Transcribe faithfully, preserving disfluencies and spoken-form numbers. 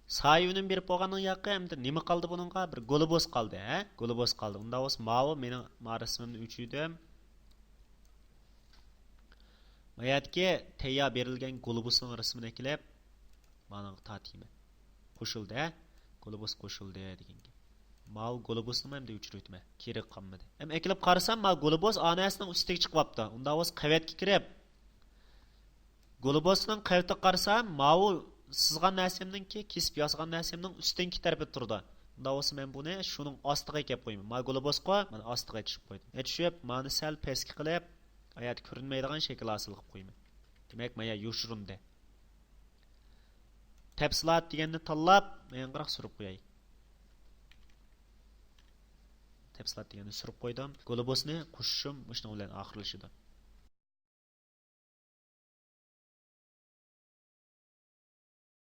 سايە ئۈنۈم بېرىپ بولغاندىن ياقى ئەمدى نېمە قالدى بۇنىڭغا؟ بىر گولوبوس قالدى، ھە؟ گولوبوس قالدى. ئۇنداق بولسا ماۋۇ مېنىڭ ما رەسىمىمنى ئۆچۈردۈم. ما يەردىكى تەييار بېرىلگەن گولوبوسنىڭ رەسىمىنى ئەكېلىپ مانىڭغا تارتىمەن. قوشۇلدى، ھە؟ گولوبوس قوشۇلدى دېگەن گەپ. ماۋۇ گولوبوسنىمۇ ئەمدى ئۆچۈرۈۋېتىمەن. كېرەك قالمىدى. ئەمما ئەكېلىپ قارىسام، ماۋۇ گولوبوس ئا نەرسىنىڭ ئۈستىگە چىقىۋاپتۇ. ئۇنداق بولسا قەۋەتكە كىرىپ، گولوبوسنىڭ قەۋىتىگە قارىسام، ماۋۇ سىزغان نەرسەمنىڭكى، كېسىپ ياسىغان نەرسەمنىڭ ئۈستۈنكى تەرىپىدە تۇرىدۇ. ئۇنداق بولسا مەن بۇنى شۇنىڭ ئاستىغا ئەكەپ قويىمەن. ماۋۇ گولوبوسقا مانا ئاستىغا چۈشۈپ قويدۇم. ئە، چۈشۈپ، مانى سەل پەسكە قىلىپ، ئايەردە كۆرۈنمەيدىغان شەكىل ھاسىل قىلىپ قويىمەن. دېمەك، مايا يوشۇرۇندى. تەپسىلات دېگەننى تاللاپ، مەن ياڭغىراق سۈرۈپ قوياي. تەپسىلات دېگەننى سۈرۈپ قويدۇم. گولوبوسنى قوشۇشۇم مۇشۇنىڭ بىلەن ئاخىرلىشىدۇ.